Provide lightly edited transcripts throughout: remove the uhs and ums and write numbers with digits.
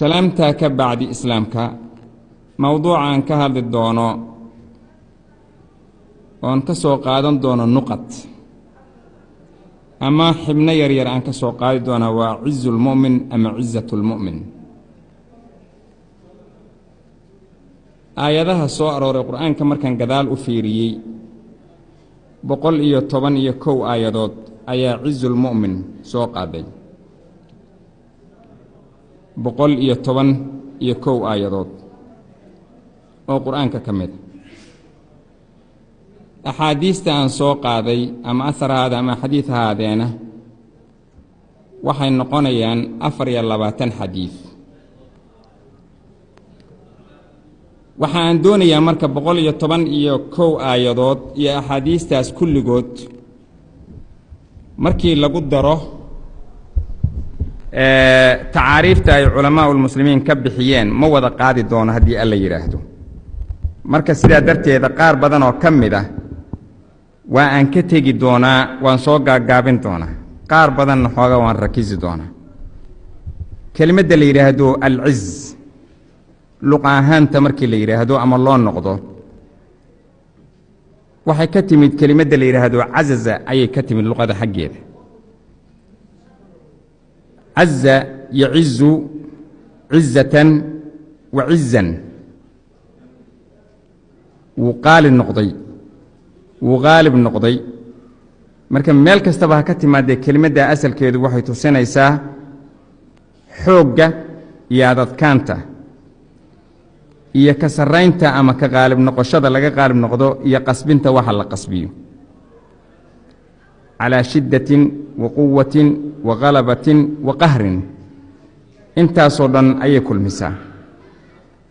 Salaamtaa ka bacdi islaamka, mowduucaan ka hadli doono oon ka soo qaadan doono nuqad ama xibno yaryar aan ka soo qaadi doonaa waa cizu lmu'min ama cizatu lmu'min. Aayadaha soo arooray qur-aanka markaan gadaal u fiiriyey 111 aayadood ayaa cizulmu'min soo qaaday, 111 aayadood oo qur-aanka ka mid. Axaadiista aan soo qaaday ama ahar ahaada ama xadiid ahaadeena waxay noqonayaan 24 xadiid. Waxa aan doonayaa marka 111 aayadood iyo axaadiistaas kulligood markii lagu daro tacaariifta ay culamaa'ulmuslimiin ka bixiyeen ma wada qaadi doono haddii alla yidhaahdo. Marka sidaa darteeda qaar badan oo ka mid ah waa aan ka tegi doonaa, waan soo gaagaabin doonaa, qaar badanna xooga waan rakisi doonaa. Kelimadda la yidhaahdo alciz luqa ahaanta markii la yidhaahdo ama loo noqdo waxay ka timid kelimadda la yidhaahdo cazaza ayay ka timid luqada xaggeeda. Caza yacizu cizatan wa cizan, wuu qaali noqday, wuu qaalib noqday. Marka meel kastaba ha ka timaadee kelimadda asalkeedu waxay tusinaysaa xoogga iyo adadkaanta iyo ka sarraynta ama ka qaalib noqoshada laga qaalib noqdo iyo qasbinta waxa la qasbiyo, calaa shiddatin wa quwatin wa khalabatin wa qahrin, intaasoo dhan ayay kulmisaa.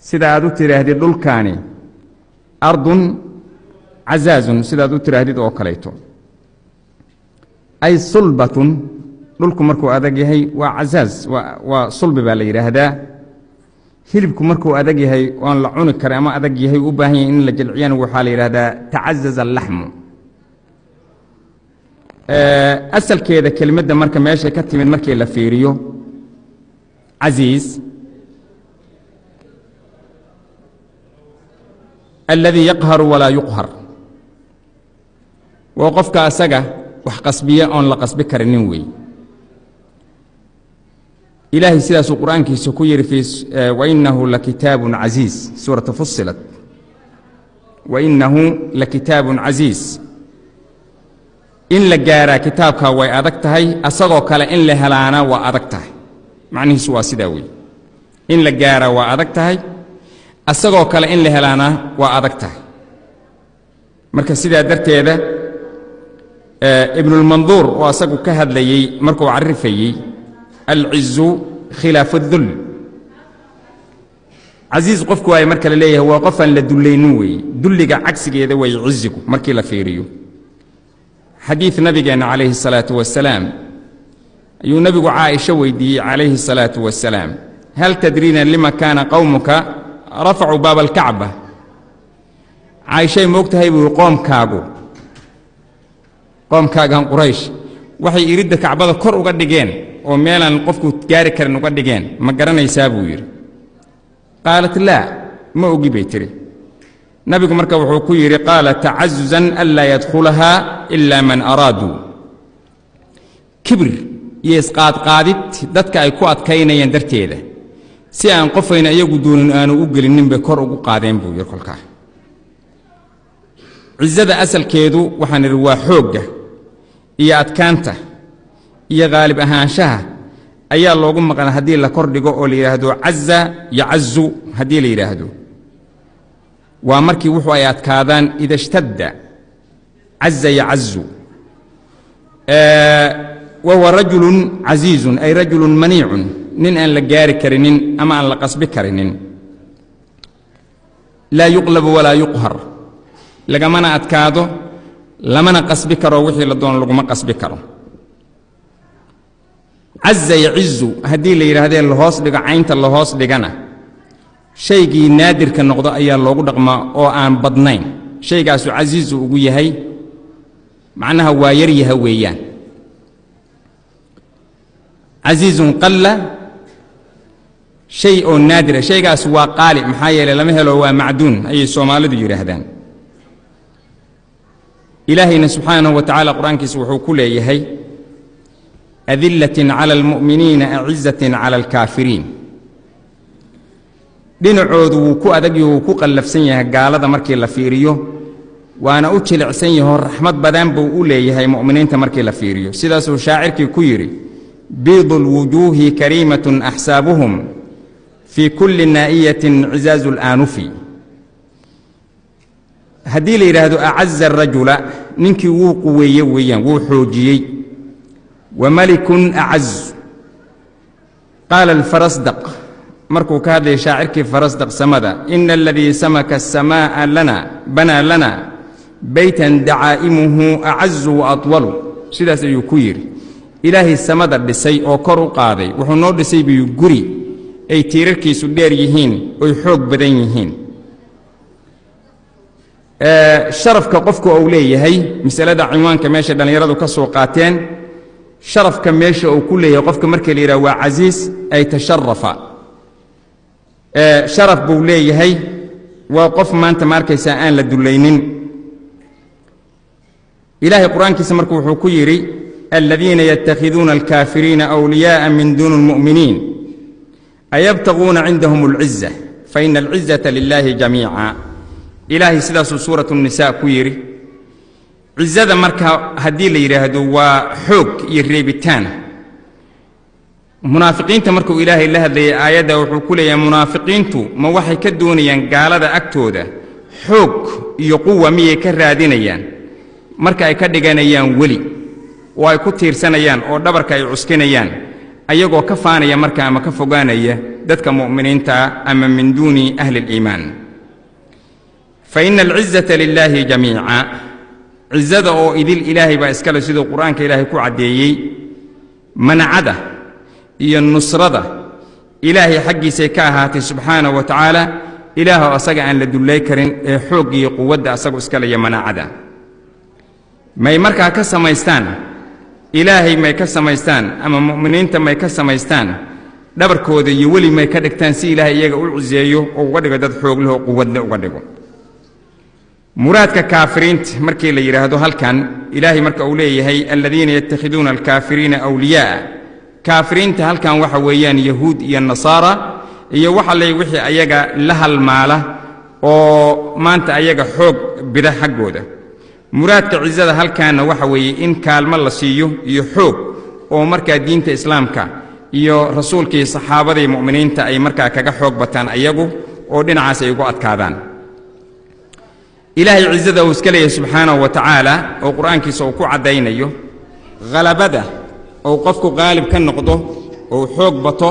Sida aad u tidhaahdid dhulkaani ardun cazaazun, sidaad u tidhaahdid oo kaleeto. Ay sulbatun, dhulku markuu adag yahay waa cazaaz, waa sulbi baa la yidhaahdaa. Hilibku markuu adag yahay oon la cuni karin ama adag yahay u baahan yahay in la jilciyana waxaa la yidhahdaa tacazaza alaxmu. Asalkeeda kelimadda marka meeshay ka timid markii la fiiriyo casiiz aladii yaqharu walaa yuqhar, waa qofka asaga wax qasbiya oon la qasbi karinin weey. Ilaahay sidaasuu qur-aankiisa ku yidhi fii wainahu lakitaabun casiiz, suurata Fusilat, wainahu lakitaabun casiiz. In la gaaraa kitaabkaa way adag tahay, asagoo kale in la helaana waa adag tahay. Macnihiisu waa sidaa wey, in la gaaraa waa adag tahay, asagoo kale in la helaana waa adag tahay. Marka sidaa darteeda Ibnulmanduur oo asagu ka hadlayey markuu carifayey alcizu khilaafu اdul, casiiz qofku waay marka la leeyahay waa qof aan la dullaynin weeye, dulliga cagsigeeda way cizigu markii la fiiriyo. Xadiid nabigeenna calayhi الsalaatu wasalaam ayuu nebigu Caaisho weydiiyey calayhi الsalaatu wasalaam, hal tadriina lima kaana qowmuka rafacuu baaba alkacba? Caaishay moog tahay buu qoomkaagu, qoomkaagan Quraysh waxay iridda Kacbada kor uga dhigeen oo meelaan qofku gaari karin uga dhigeen, ma garanaysaa buu yidhi. Qaalat laa, ma ogi bay tidhi. Nabigu marka wuxuu ku yidhi qaala tacazuzan anlaa yadkhulahaa ilaa man araaduu, kibir iyo isqaadqaadid dadka ay ku adkaynayeen darteeda si aan qofayna iyagu doonin aanu u gelinin bay kor ugu qaadeen buu yidhi. Kolkaa cizada asalkeedu waxaan idhi waa xoogga iyo adkaanta iyo qaalib ahaanshaha ayaa loogu maqan haddii la kor dhigo oo la yidhaahdo caza yacazu. Haddii la yidhaahdo waa markii wuxuu ay adkaadaan, ida ishtadda caza yacazu. Wa huwa rajulun casiizun ay rajulun maniicun, nin aan la gaari karinin ama aan la qasbi karinin, laa yuqlabu walaa yuqhar, lagamana adkaado lamana qasbi karo, wixii la doono laguma qasbi karo. Caza yacizu haddii la yidhaahdee lahoos dhigo caynta lahoos dhigana, shaygii naadirka noqdo ayaa loogu dhaqmaa oo aan badnayn, shaygaasu casiizu ugu yahay, macnaha waa yaryaha weeyaan. Casiizun qalla Shay oo naadira, shaygaas waa qaali, maxaa yeelay lama helo, waa macduun ayay Soomaalidu yidhaahdaan. Ilaahayna subxaanahu wa tacaala qur-aankiisa wuxuu ku leeyahay adillatin cala almu'miniina acizatin cala alkaafiriin. Dhinacoodu wuu ku adagyo, wuu ku qallafsan yahay gaalada markii la fiiriyo, waana u jilicsan yahoo raxmad badan buu u leeyahay mu'miniinta markii la fiiriyo. Sidaasuu shaacirkii ku yidhi: biidu lwujuuhi kariimatun axsaabuhum fii kulli naa'iyatin cizaazu laanufi. Haddii la yidhaahdo acaza arajula, ninkii wuu quweeye weeyaan, wuu xoojiyey. Wa malikun acaz. Qaala alfarasdaq markuu ka hadlayay shaacirkii Farasdaq samada: ina aladii samaka asamaa'a lana banaa lana beytan dacaa'imuhu acazu wa atwalu. Sidaas ayuu ku yidhi: Ilaahay samada dhisay oo kor u qaaday wuxuu noo dhisay buu guri ay tiirarkiisu dheer yihiin oy xoog badan yihiin. Sharafka qofku uu leeyahay, masalada cinwaanka meesha dhallinyaradu ka soo qaateen, sharafka meesha uu ku leeyahay qofka marka la yidhaha waa casiis ay tasharafa, sharaf buu leeyahay, waa qof maanta ma arkaysaa aan la dullaynin. Ilaahay qur-aankiisa marka wuxuu ku yidhi: aladiina yatakhiduuna alkaafiriina awliyaaءa min duuni اlmu'miniin ayabtaguuna cindahum اlciza faina alcizata lilaahi jamiica. Ilaahay sidaasuu suurat الnisaa ku yidhi. Cizada marka haddii la yidhaahdo waa xoog iyo reebitaan. Munaafiqiinta markuu Ilaahay la hadlayay aayadda wuxuu ku leeyahay: munaafiqiintu ma waxay ka doonayaan gaalada agtooda xoog iyo quwa miyay ka raadinayaan marka ay ka dhiganayaan weli oo ay ku tiirsanayaan oo dhabarka ay cuskinayaan, ayagoo ka faanaya marka ama ka fogaanaya dadka mu'miniintaa ama min duuni ahli اliimaan? Fa ina alcizata lilaahi jamiica. Cizada oo idil Ilaahay baa iskale, siduu qur-aanka Ilaahay ku caddeeyey. Manacada iyo nusrada Ilaahay xaggiisay ka ahaatay subxaanahu wa tacaala, Ilaahoo asaga aan la dullay karin ee xoog iyo quwadda asagu iskaleyo. Manacada may markaa ka samaystaan Ilaahay, may ka samaystaan ama mu'miniinta may ka samaystaan dhabarkooda iyo weli may ka dhigtaan si Ilaahay iyaga u ciseeyo oo uga dhigo dad xoog leh oo quwadle uga dhigo. Muraadka kaafiriinta markii la yidhaahdo halkan, Ilaahay marka uu leeyahay aladiina yatakhiduuna alkaafiriina awliyaaa, kaafiriinta halkan waxa weeyaan yahuud iyo nasaara iyo waxa lay wixii ayaga la halmaala oo maanta ayaga xoog bida xaggooda. Muraadka cizada halkaanna waxa weeye in kaalmo la siiyo iyo xoog oo markaa diinta islaamka iyo rasuulkii saxaabadii mu'miniinta ay markaa kaga xoog bataan ayagu oo dhinacaas ay ugu adkaadaan. Ilaahay cizada uu iska leeyahay subxaanahu wa tacaala oo qur-aankiisa uu ku caddaynayo halabada ou qofku qaalib ka noqdo ou xoog bato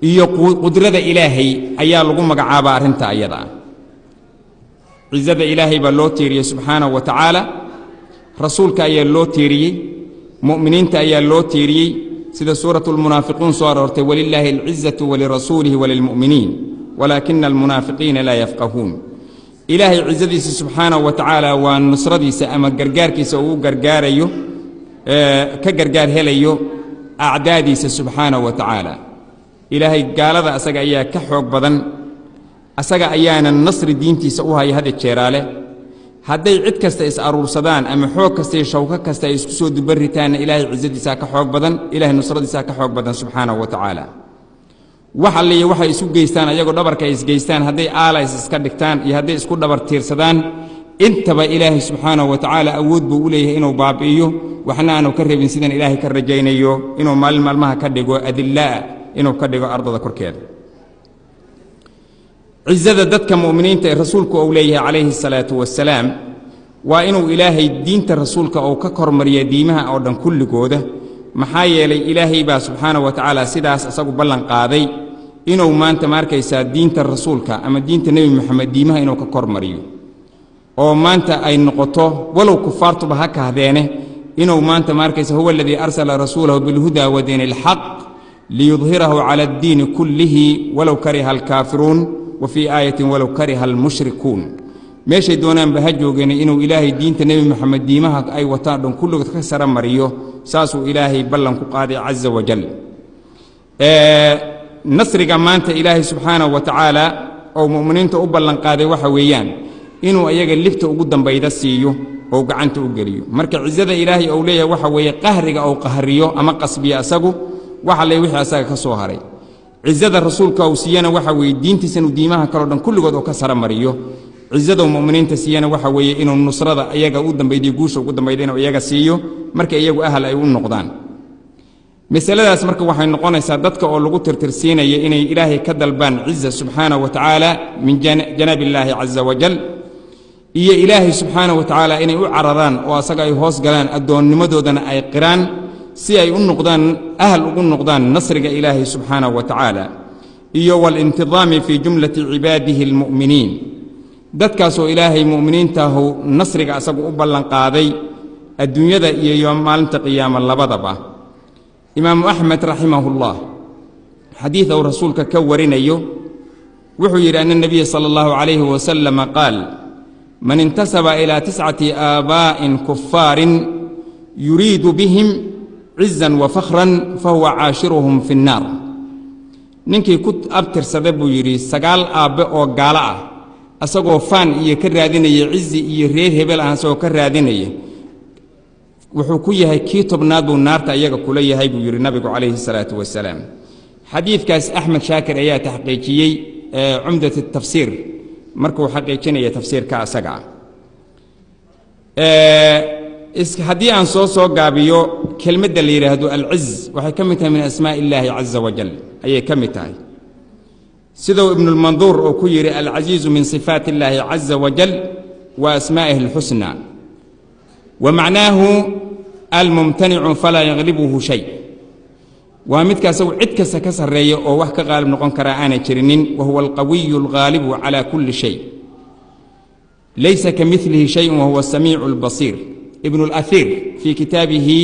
iyo qudrada Ilaahay ayaa lagu magacaabaa arrinta ayada ah. Cizada Ilaahay baa loo tiiriyey subxaanahu wa tacaala, rasuulka ayaa loo tiiriyey, mu'miniinta ayaa loo tiiriyey, sida suuratu lmunaafiquun soo aroortay: walilaahi alcizatu walirasuulihi walilmu'miniin walaakina almunaafiqiina laa yafqahuun. Ilaahay cizadiisa subxaanahu wa tacaala waa nusradiisa ama gargaarkiisa uu u gargaarayo, ka gargaar helayo acdaadiisa subxaanahu wa tacaala. Ilaahay gaalada asaga ayaa ka xoog badan, asaga ayaana nasri diintiisa u haya hada jeeraale. Hadday cid kasta is aruursadaan ama xoog kasta iyo shawko kasta ay isku soo dubarritaanna, Ilaahay cizadiisaa ka xoog badan, Ilahay nusradiisaa ka xoog badan subxaanahu wa tacaala. Wax alliya waxay isu geystaan ayagoo dhabarka ay isgeystaan, hadday aalays iska dhigtaan iyo hadday isku dhabar tiirsadaan intaba, Ilaahay subxaanahu wa tacaala awood buu u leeyahay inuu baabi'iyo, waxna aanu ka rabin. Sidan Ilaahay ka rajaynayo inuu maalin maalmaha ka dhigo adillaa, inuu ka dhigo ardada korkeeda. Cizada dadka mu'miniinta ee rasuulku uu leeyahay calayhi asalaatu wassalaam waa inuu Ilaahay diinta rasuulka uu ka kormariya diimaha oo dhan kulligooda, maxaa yeelay Ilaahay baa subxaanahu wa tacaala sidaas isagu ballan qaaday inuu maanta ma arkaysaa diinta rasuulka ama diinta Nebi Moxamed diimaha inuu ka kormariyo oo maanta ay noqoto, walow kufaartuba ha kahdeene, inuu maanta ma arkaysa huwa aladii arsala rasuulahu bilhuda wa diini alxaq liyudhirahu cala addiini kullihi walow kariha alkaafiruun, wa fii aayatin walow kariha almushrikuun. Meeshay doonaanba ha joogeen, inuu Ilaahay diinta Nebi Moxamed diimaha ay wataan dhan kulligood ka sara mariyo, saasuu Ilaahay ballan ku qaaday caza wajal. Nasriga maanta Ilaahay subxaanahu wa tacaala oo mu'miniinta u ballanqaaday waxa weeyaan inuu ayaga libta ugu dambayda siiyo oo gacanta u geliyo. Marka cizada Ilaahay ou leeyahay waxa weeye qahriga ou qahriyo ama qasbiyo asagu waxa le wixii asaga ka soo haray. Cizada rasuulka uu siiyana waxa weeye diintiisa inuu diimaha kaleo dhan kulligood oo ka saramariyo. Cizada uu mu'miniinta siiyana waxa weeye inuu nusrada iyaga u dambaydiyo, guusha ugu dambayda inuu iyaga siiyo marka iyagu ahal ay u noqdaan masaladaas. Marka waxay noqonaysaa dadka oo lagu tirtirsiinayo inay Ilaahay ka dalbaan ciza subxaanahu wa tacaala min janaab illaahi caza wajal, iyo Ilaahay subxaanahu wa tacaala inay u cararaan oo asaga ay hoos galaan, addoonnimadoodana ay qiraan si ay u noqdaan ahal ugu noqdaan nasriga Ilaahay subxaanahu wa tacaala, iyo walintidaami fii jumlati cibaadihi almu'miniin, dadkaasoo Ilaahay mu'miniintaahu nasriga asagu u ballanqaaday adduunyada iyo maalinta qiyaama labadaba. Imaamu Axmed raximahullah xadiid uu rasuulka ka warinayo wuxuu yidhi: ana nabiya sala allahu calayhi wasalama qaal: man intasaba ilaa 9 aabaa'in kufaarin yuriidu bihim cizan wa fakhran fahuwa caashiruhum fi nnaar. Ninkii ku abtirsada, buu yidhi, 9 aabbe oo gaalo ah, asagoo faan iyo ka raadinaya cizi iyo reer hebel ah asagoo ka raadinaya, wuxuu ku yahay kii 10aad buu naarta iyaga kula yahay, buu yidhi nabigu calayhi salaatu wasalaam. Xadiidkaas Axmed Shaakir ayaa taxqiijiyey Cumdat tafsiir markuu xaqiijinaya tafsiirka asaga ah. Haddii aan soo gaabiyo, kelmadda la yidhaahdo alciz waxay ka mid tahay min asmaaءi illaahi caza wajal ayay ka mid tahay, siduu Ibnulmanduur oo ku yidhi: alcasiizu min sifaat illaahi caza wajal wa asmaa'ihi alxusnaa, wa macnaahu almumtanicu falaa yaglibuhu shay. Waa midka asagu cid kasta ka sarreeya oo wax ka qaalib noqon karaa aanay jirinin. Wa huwa alqawiyu alghaalibu cala kulli shay, laysa ka milihi shayء wahuwa asamiicu اlbasiir. Ibn اlأhiir fii kitaabihi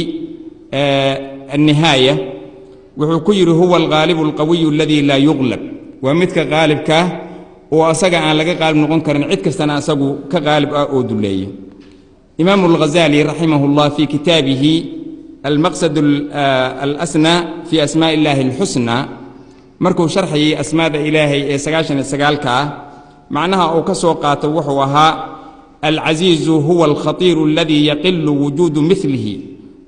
الnihaaya wuxuu ku yidhi: huwa alghaalibu alqawiyu aladii laa yuglab. Waa midka qaalibkaa oo asaga aan laga qaalib noqon karin, cid kastana asagu ka qaalib ah oo duleeya. Imaamu اlghazali raximah اllah fii kitaabihi almaqsad alasnaa fii asmaaءi illaahi اlxusnaa markuu sharxayay asmaada Ilaahay ee 99-ka ah, macnaha uu ka soo qaato wuxuu ahaa: alcasiizu huwa alkhatiiru aladii yaqilu wujuudu milihi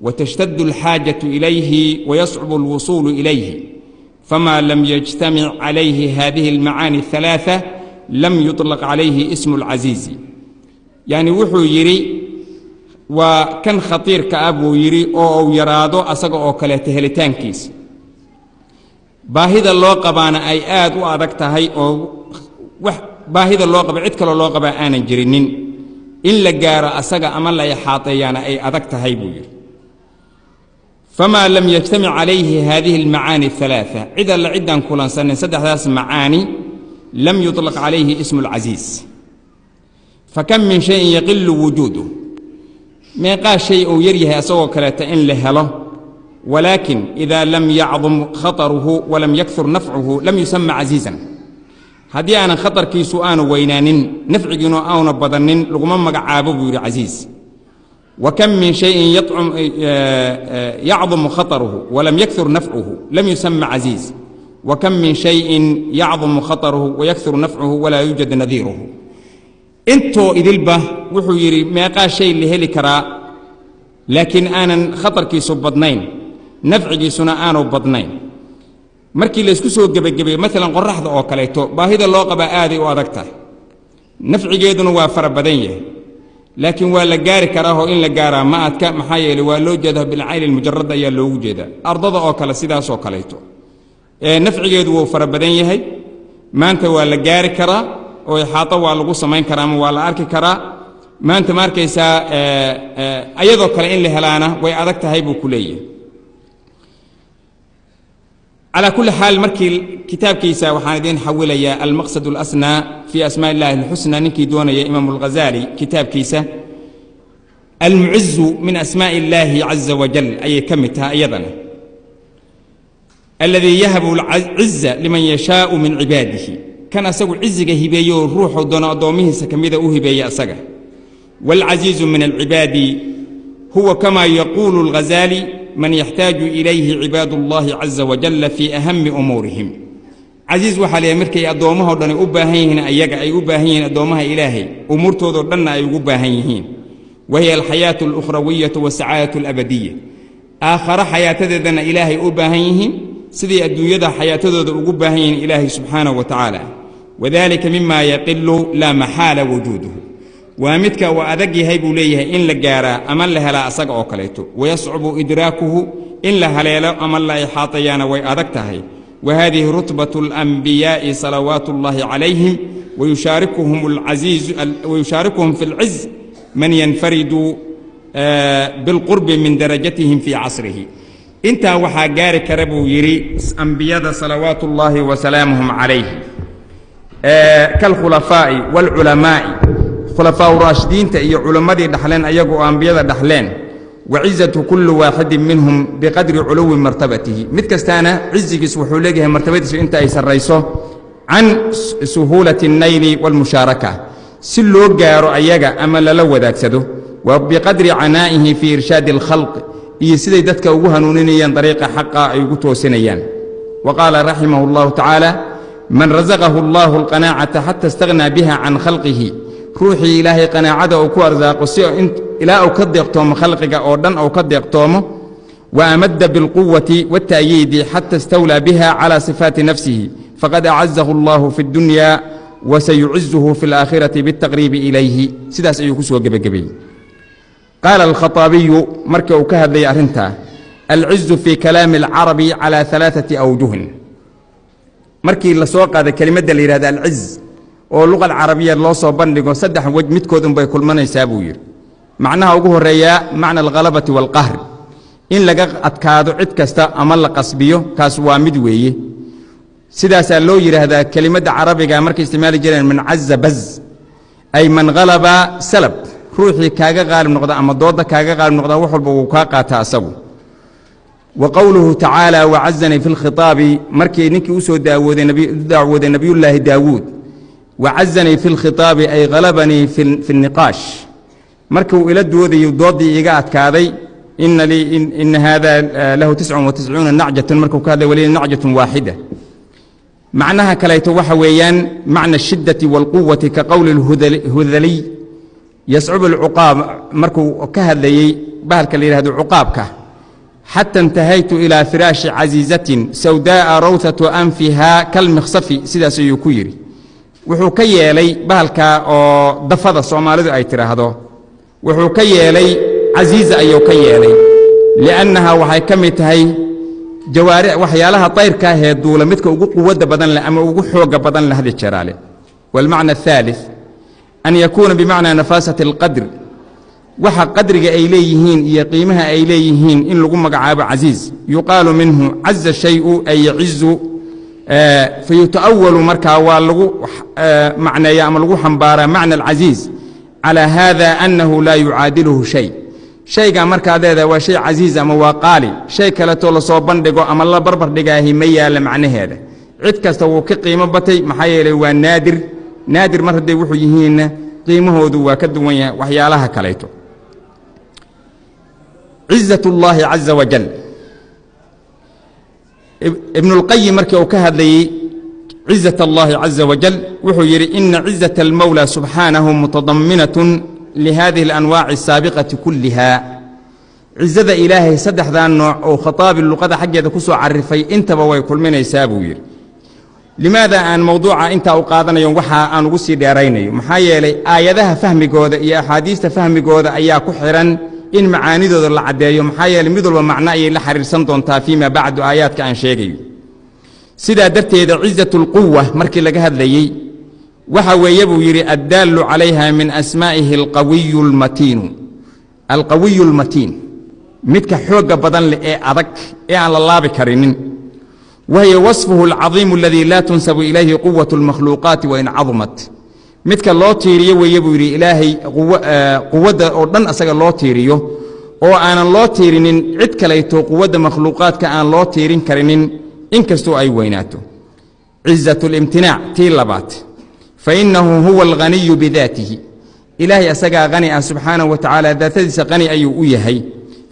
watashtadu alxaajaة ilayhi wayascubu alwusuulu ilayhi, fama lam yajtamic calayhi hadihi almacaani الثalaaثة lam yuطlaq calayhi ismu اlcasiizi. Yacni wuxuu yidhi waa kan khatiirka ah, buu yidhi, oo uu yaraado asaga oo kaleeto helitaankiisa, baahida loo qabaana ay aad u adag tahay, oo wax baahida loo qaba cid kaloo loo qabaa aanan jirinin, in la gaaro asaga ama la ixaateeyaana ay adag tahay, buu yidhi. Famaa lam yajtamic calayhi haadihi almacaani الثalaaثة, cid alla ciddaan kulansanin saddexdaas macaani, lam yuطlaq calayhi ismu اlcasiiz. Fakam min shayin yaqilu wujuuduh, meeqaa shay uu yar yahay asagoo kaleeta in la helo, walaakin ida lam yacdum khataruhu walam yakur nafcuhu lam yusama casiizan. Haddii aanan khatarkiisu aanu weynaanin, nafcigiinu auna badanin, laguma magacaabo, buu yidhi, casiiz. Wa kam min shayin yacdumu khataruhu walam yakur nafcuhu lam yusama casiiz, wa kam min shayin yacdumu khataruhu wayakuru nafcuhu walaa yuujad nadiiruhu. Intoo idilba wuxuu yidhi meeqaa shay la heli karaa laakiin aanan khatarkiisu badnayn, nafcigiisuna aanu badnayn. Markii laysku soo gebagabeeyo, maalan qoraxda oo kaleeto, baahida loo qabaa aaday u adag tahay, nafcigeeduna waa fara badan yahay, laakiin waa la gaari karaahoo in la gaaraa ma adka, maxaa yeeley waa loo jeedaa bilcayni almujarad ayaa loogu jeedaa. Ardada oo kale sidaasoo kaleeto nafcigeedu wuu fara badan yahay, maanta waa la gaari karaa oo ixaato waa lagu samayn karaa ama waa la arki karaa maanta, ma arkaysaa, ayadoo kale in la helaana way adag tahay, buu ku leeyahay. Calaa kulli xaal, markii kitaabkiisa waxaan idiin xawilayaa almaqsad alasnaa fii asmaa illahi alxusna, ninkii doonaya Imaamu alghazali kitaabkiisa. Almucizu min asmaaءi illaahi caza wajal ayay ka mid tahay iyadana, aladii yahabu alciza liman yashaau min cibaadihi, kan asagu ciziga hibeeyo oo ruuxu doono addoommihiisa ka mida u hibeeya asaga. Wاlcaziizu min alcibaadi huwa kama yaquulu اlghazaali man yaxtaaju ilayhi cibaad اllahi caza wajalla fii ahami umuurihim. Casiis waxaa layahay markay addoommahao dhani u baahan yihiin, ayaga ay u baahan yihiin addoommaha Ilaahay, umuurtoodao dhanna ay ugu baahan yihiin. Wa hiya alxayaatu alukhrawiyatu wasacaadatu alabadiya. Aakhare xayaatadeedana Ilaahay u baahan yihiin siday adduunyada xayaatadooda ugu baahan yihiin Ilaahay subxaanahu wa tacaala. Wadalika mima yaqilu laa maxaala wujuuduhu, waa midka uu adag yahay buu leeyahay in la gaaraa ama la helaa asaga oo kaleeto. Wayascubu idraakuhu, in la haleelo ama la ixaatayaana way adag tahay. Wa haadihi rutbatu alanbiyaa'i salawaatu اllahi calayhim, wayushaarikuhum fi اlciz man yanfaridu bilqurbi min darajatihim fii casrihi. Intaa waxaa gaari kara buu yidhi ambiyada salawaatu اllahi wasalaamuhum calayhi, kalkhulafaa'i wاlculamaa'i, khulafaau raashidiinta iyo culammadii dhaxleen ayagu oo ambiyada dhaxleen. Wacizatu kulli waaxidin minhum biqadri culuwi martabatihi, mid kastaana cizigiis wuxuu leeyahay martabadiisu inta ay sarrayso. Can suhuulati الnayli wاlmushaaraka, si loo gaaro ayaga ama lala wadaagsado. Wa biqadri canaa'ihi fii irshaadi اlkhalq, iyo siday dadka ugu hanuuninayaan dariiqa xaqa ay ugu toosinayaan. Wa qaala raximah اllahu tacaala: man rasaqahu allahu alqanaacata xata istaghnaa biha can khalqihi, ruuxii Ilaahay qanaacada uu ku arsaaqo si ilaa uu ka deeqtoomo khalqiga oo dhan uu ka deeqtoomo, wa amadda bilquwati waالta'yiidi xata istawlaa biha calى sifaati nafsihi, faqad acazahu allahu fi اddunya wa sayucizuhu fi اlaakhirati biاltaqriibi ilayhi. Sidaas ayuu ku soo gebagabeeyey. Qaala alkhaطaabiyu markii uu ka hadlayay arrintaa: alcizu fii kalaami اlcarabi calى ثalaaثati awjuhin. Markii la soo qaaday kelimadda la yidhahda alciz oo luqa alcarabiya loo soo bandhigo, saddex wej midkood unbay kulmanaysaa buu yidhi. Macnaha ugu horreeyaa macna alghalabati waalqahri, in laga adkaado cid kasta ama la qasbiyo, kaas waa mid weeye. Sidaasaa loo yidhaahdaa kelimadda carabiga markay isticmaali jireen: man caza baz, ay man halaba salab, ruuxii kaaga qaalib noqda ama doodda kaaga qaalib noqda wax walba wuu kaa qaataa asagu. Wa qowluhu tacaala wacazanii fi lkhitaabi, markii ninkii usoo dacwooday nabiyullaahi Daawuud, wacazanii fi lkhitaabi ay halabanii fi niqaash, markuu ila doodayo dooddii iiga adkaaday. Ina lii ina haada lahu 99 nacjatun, markuu ka hadlay waliya nacjatun waaxida. Macnaha kaleeto waxa weeyaan macna ashiddati wاlquwati, ka qowli hudaliy yascubu alcuqaab, markuu ka hadlayey bahalka la yidhahdo cuqaabka: xata intahaytu ilaa firaashi casiizatin sawdaa'a rawhatu anfiha kalmikhsafi. Sidaas ayuu ku yidhi. Wuxuu ka yeelay bahalka oo dafada Soomaalidu ay tidhaahdo, wuxuu ka yeelay casiiza ayuu ka yeelay, liannaha waxay ka mid tahay jawaari waxyaalaha tayrka ahee duula midka ugu quwadda badan leh ama ugu xooga badan leh hadi jeraale. Waalmacna aلثaalث an yakuuna bimacnaa nafaasati اlqadr, waxa qadriga ay leeyihiin iyo qiimaha ay leeyihiin in lagu magacaabo casiiz. Yuqaalu minhu caza shayu ay yacizu, fayuta'awalu, markaa waa lagu macneeya ama lagu xambaaraa macna alcasiiz calى hada annahu laa yucaadiluhu shay. Shaygaa markaad leedahay waa shay casiiz ama waa qaali, shay kaleetoo lasoo bandhigo ama la barbar dhigaahi ma yaalla macnaheeda. Cid kasta wuu ka qiimo batay, maxaa yeelay waa naadir. Naadir mar hadday wuxuu yihiinna qiimahoodu waa ka duwan yahay waxyaalaha kaleeto. Cizat اllahi caza wajal, Ibnulqayim markii uu ka hadlayey cizat اllahi caza wajal wuxuu yidhi: ina cizaة اlmowlى subxaanahu mutadaminaة lihadihi اlanwaaci الsaabiqati kulliha. Cizada Ilaahay saddexdaa nooc oo khataabi luqada xaggeeda ku soo carifay intaba way kulminaysaa buu yidhi. Limaada aan mowduuca intaa u qaadanayo, waxa aan ugu sii dheeraynayo, maxaa yeelay aayadaha fahmigooda iyo axaadiista fahmigooda ayaa ku xidhan in macaanidooda la caddeeyo, maxaa yeeley mid walba macno ayay la xiriirsan doontaa fiima bacdu aayaadka aan sheegayo. Sidaa darteeda cizat اlquwa markii laga hadlayey waxa weeye buu yidhi: addaallu calayha min asmaa'ihi alqawiyu almatiinu, alqawiyu almatiin, midka xoogga badan leh ee adag ee aan la laabi karinin. Wahiya wasfuhu alcadiimu aladii laa tunsabu ilayhi quwat اlmakhluuqaati wain cadumat. Midka loo tiiriyo weeye buu yidhi Ilaahay quwadda oo dhan asaga loo tiiriyo oo aanan loo tiirinin cid kalayto, quwadda makhluuqaadka aan loo tiirin karinin inkastoo ay weynaato. Cizat اlimtinaac tii labaad, fainahu huwa alghaniyu bidaatihi, Ilaahay asagaa hani ah subxaanahu wa tacaala, daatadiisa qani ayuu u yahay.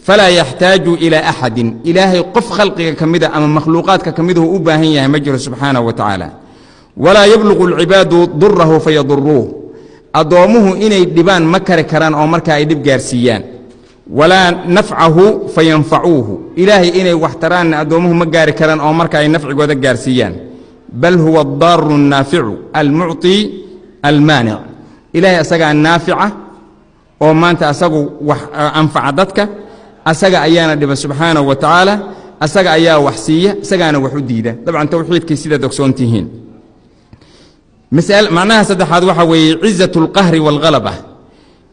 Falaa yaxtaaju ilaa axadin, Ilaahay qof khalqiga ka mida ama makhluuqaadka ka miduhu u baahan yahay ma jiro subxaanahu wa tacaala. Walaa yabluqu alcibaadu durahu fayaduruuh, addoommuhu inay dhibaan ma kari karaan oo markaa ay dhib gaarsiiyaan. Walaa nafcahu fayanfacuuhu, Ilaahay inay wax taraanna addoommuhu ma gaari karaan oo marka ay nafcigooda gaarsiiyaan. Bal huwa addaaru annaaficu almucطi almaanic, Ilaahay asagaa naafica oo maanta asagu wax anfaca dadka, asaga ayaana dhiba subxaanahu wa tacaala, asaga ayaa wax siiya, isagaana wax u diida. Dabcan towxiidkii sidaad ogsoon tihiin. Macnaha saddexaad waxaa weeye cizat اlqahri wاlhalaba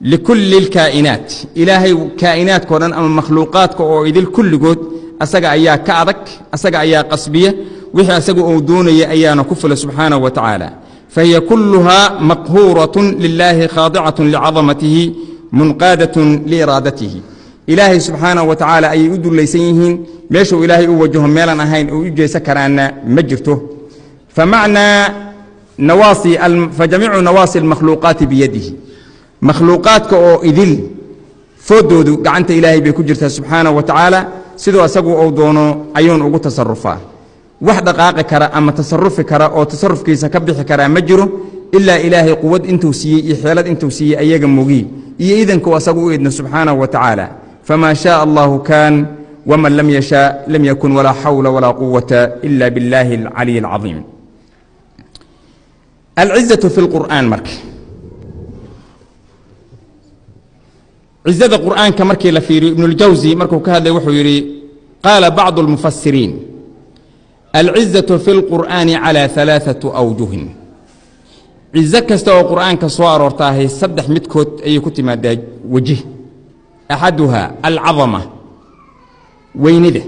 likulli اlkaa'inaat, Ilaahay kaa'inaadka o dhan ama makhluuqaadka oo idil kulligood asaga ayaa ka adag, asaga ayaa qasbiya, wixii asaga uu doonaya ayaana ku fula subxaanahu wa tacaala. Fahiya kulluhaa maqhuuraة lilaahi, khaadicaة licadamatihi, munqaadaة liiraadatihi. Ilaahay subxaanahu wa tacaala ayay u dullaysan yihiin, meeshuu Ilaahay u wajaho meelan ahayn oo u jeesan karaanna ma jirto. Famacnaa nawaasi fajamiicu nawaasi almakhluuqaati biyadihi, makhluuqaadka oo idil foodoodu gacanta Ilaahay bay ku jirtaa subxaanahu wa tacaala, siduu asagu uu doono ayuun ugu tasarufaa. Wax dhaqaaqi kara ama tasarufi kara oo tasarufkiisa ka bixi karaa ma jiro ilaa Ilaahay quwad intuu siiyey iyo xeelad intuu siiyey ayaga mogi iyo idanku asagu u idno subxaanahu wa tacaala. Famaa shaaa allahu kaan, waman lam yashaa lam yakun, walaa xawla walaa quwata ila biاllaahi alcaliy alcadiim. Alcizaة fi اlqur'aan, marka cizada qur'aanka markii la fiiriyo, Ibnuاljawsi markuu ka hadlay wuxuu yidhi: qaala bacdu اlmufasiriin, alcizaة fi اlqur'aani calى ثalaaثaة awjuhin. Cizo kasta oo qur'aanka soo aroortaahay saddex midkood ayay ku timaadaa wejih. Axaduhaa alcadama, weynida.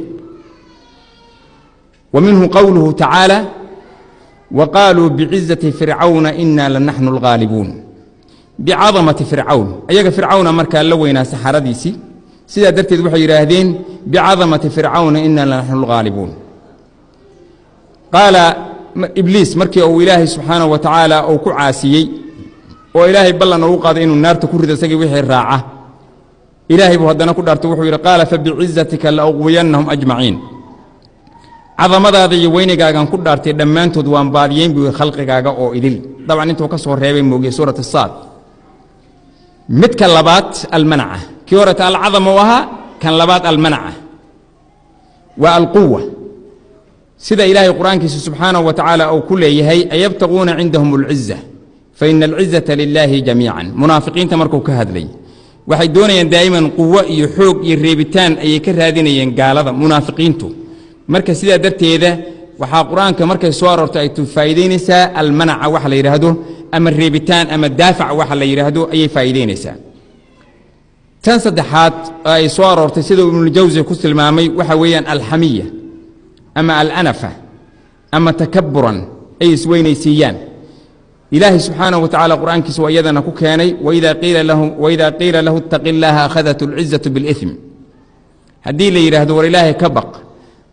Wa minhu qowluhu tacaala: wa qaaluu bicizati fircawna ina lanaxnu alghaalibuun. Bicadamati fircawn, ayaga fircawna markaa la weynaa saxaradiisii, sidaa darteed waxay yidhaahdeen: bicadamati fircawna ina lanaxnu alghaalibuun. Qaala Ibliis markii uu Ilaahay subxaanahu wa tacaala uu ku caasiyey oo Ilaahay ballan ugu qaaday inuu naarta ku rido isagii wixii raaca, Ilaahay buu haddana ku dhaartay, wuxuu yidhi: qaala fabicizatika la uqwiyannahum ajmaciin. Cadamadaada iyo weynigaagan ku dhaartay, dhammaantood waan baadiyeyn buu yidhi khalqigaaga oo idil, dabcan intuu ka soo reebay moogiye. Suurat asaad. Midka labaad almanaca, kii horeta alcadama u ahaa, kan labaad almanaca waa alquwa, sida Ilaahay qur-aankiisa subxaanahu wa tacaala uu ku leeyahay: ayabtaguuna cindahum alciza faina alcizata lilaahi jamiican. Munaafiqiinta markuu ka hadlay, waxay doonayaan daa'iman quwo iyo xoog iyo reebitaan ayay ka raadinayeen gaalada munaafiqiintu. Marka sidaa darteeda waxaa qur-aanka markay soo aroortay ay faa'iidaynaysaa almanaca waxa la yidhaahdo, ama reebitaan ama daafac waxa la yidhaahdo ayay faa'iidaynaysaa. Tan saddexaad ay soo aroortay, sida Ibnuljawsi ku tilmaamay, waxa weeyaan alxamiya ama alanafa ama takaburan ay isweynaysiiyaan. Ilaahay subxaanahu wa tacala qur-aankiisa waa iyadana ku keenay: waidaa qiila lahu itaqi illaaha akhadat alcizatu biاlإثm. Haddii la yidhaahdo war Ilaahay ka baq,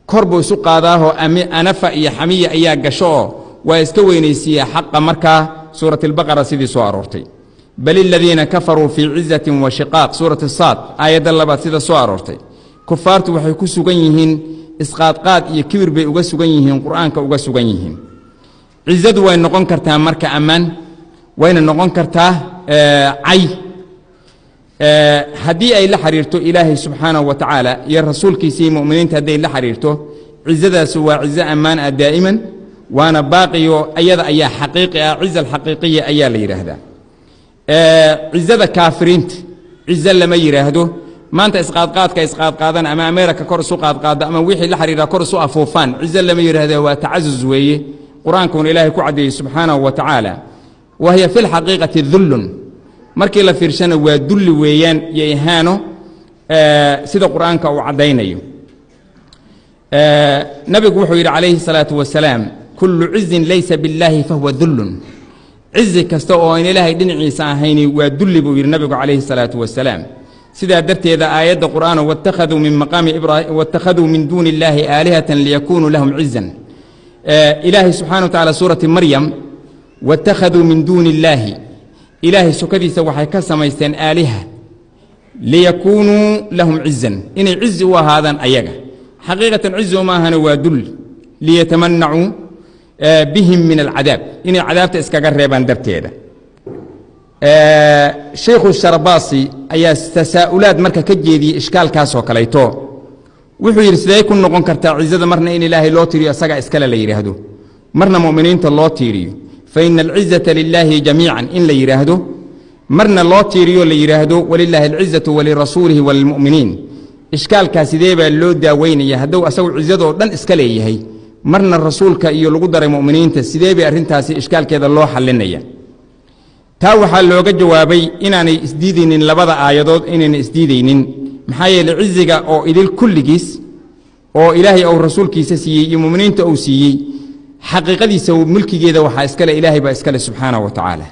kor buu isu qaadaahoo anafa iyo xamiya ayaa gasho oo waa iska weynaysiiya xaqa. Markaa suurat albaqara sidii soo aroortay: bal iladiina kafaruu fii cizatin wa shiqaaq. Suurat saad aayadda labaad sida soo aroortay, kufaartu waxay ku sugan yihiin isqaadqaad iyo kibir bay uga sugan yihiin, qur-aanka uga sugan yihiin. Cizadu way noqon kartaa marka ammaan, wayna noqon kartaa cay haddii ay la xiriirto Ilaahay subxaanahu wa tacaala iyo rasuulkiisii mu'miniinta. Hadday la xiriirto, cizadaas waa cizo ammaan ah daa'iman, waana baaqiyo, ayada ayaa xaqiiqi ah, ciza alxaqiiqiya ayaa la yidhaahdaa. Cizada kaafiriinta cizo lama yidhaahdo. Maanta isqaadqaadka isqaadqaadan ama Ameerika kor isu qaadqaado ama wixii la xiriira kor isu afuufaan, cizo lama yidhaahdo, waa tacasus weeye. Qur-aankuuna Ilaahay ku caddeeyey subxaanahu wa tacaala: wa hiya fi lxaqiiqati dullun. Markii la fiirshana waa dulli weeyaan iyo ihaano, sida qur-aanka uu caddaynayo. Nabigu wuxuu yidhi calayhi الsalaatu wasalaam: kullu cizin laysa billaahi fahuwa dullun. Cizi kasta oo aan Ilaahay dhinaciisa ahayni waa dulli buu yidhi nabigu calayhi الsalaatu wasalaam. Sidaa darteeda aayadda qur'aan: waاtakhaduu min maqaami ibrahim, waاtakhaduu min duuni illaahi aalihatan liyakunuu lahum cizan. Ilaahay subxana wa tacala suurati Maryam: waاtakhaduu min duuni illaahi, Ilaahay sokadiisa waxay ka samaysteen aaliha. Liyakuunuu lahum cizan, inay cizi u ahaadaan ayaga. Xaqiiqatan cizi uma ahana, waa dul. Liyatamanacuu bihim min alcadaab, inay cadaabta iskaga reebaan darteeda. Shaykhu Sharbaasi ayaa tasaa'ulaad marka ka jeediyey ishkaalkaasoo kaleeto. Wuxuu yidhi: sidee ku noqon kartaa cizada marna in Ilaahay loo tiiriyo, isagaa iskale la yidhaahdo, marna mu'miniinta loo tiiriyo? Fa ina alcizata lilaahi jamiican in la yidhaahdo, marna loo tiiriyo la yidhaahdo walilaahi alcizatu walirasuulihi walilmu'miniin, ishkaalkaa sidee baa loo daaweynaya? Hadduu asagu cizadoo dhan iska leeyahay, marna rasuulka iyo lagu daray mu'miniinta, sidee bay arrintaasi ishkaalkeeda loo xallinaya? Taa waxaa looga jawaabay inaanay isdiidaynin labada aayadood, inayna isdiidaynin. Maxaa yeeley, ciziga oo idil kulligiis oo Ilaahay uu rasuulkiisa siiyey iyo muminiinta uu siiyey, xaqiiqadiisa mulkigeeda waxaa iskale Ilaahay baa iskale subxaanahu wa tacaala.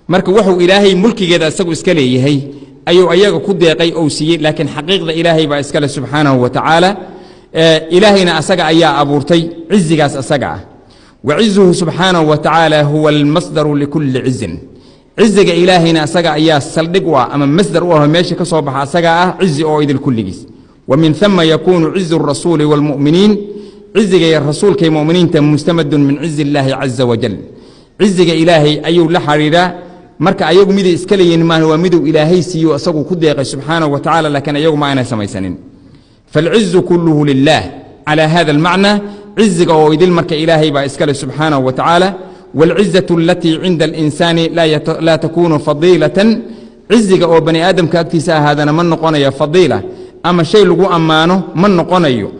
Marka wuxuu Ilaahay mulkigeeda isagu iska leeyahay ayuu ayaga ku deeqay ou siiyey, laakiin xaqiiqda Ilaahay baa iskale subxaanahu wa tacaala. Ilaahayna asaga ayaa abuurtay cizigaas asaga ah. Wacizuhu subxaanahu wa tacaala huwa almasdaru likulli cizin. Ciziga Ilaahayna asaga ayaa saldhig u ah ama masdar u ah, meesha ka soo baxa asagaa ah cizi oo idil kulligiis. Wa min ثuma yakuunu cizu الrasuuli wاlmu'miniin, ciziga rasuulkay mu'miniinta, mustamadun min cizi اllaahi caza wajal, ciziga Ilaahay ayuu la xidhiidhaa. Marka ayagu miday iska leeyihin maaha, waa miduu Ilaahay siiyo, isagu ku deeqay subxaanahu wa tacala, laakiin ayagu ma aanay samaysanin. Falcizu kulluhu lilah calى hada almacna. Ciziga oo idil marka Ilaahay baa iskale subxaanahu wa tacaala. wاlcizaة alatii cinda اlinsaani laa takunu fadiilatan, ciziga oo bani aadamka agtiisa ahaadana ma noqonayo fadiila ama shay lagu ammaano ma noqonayo,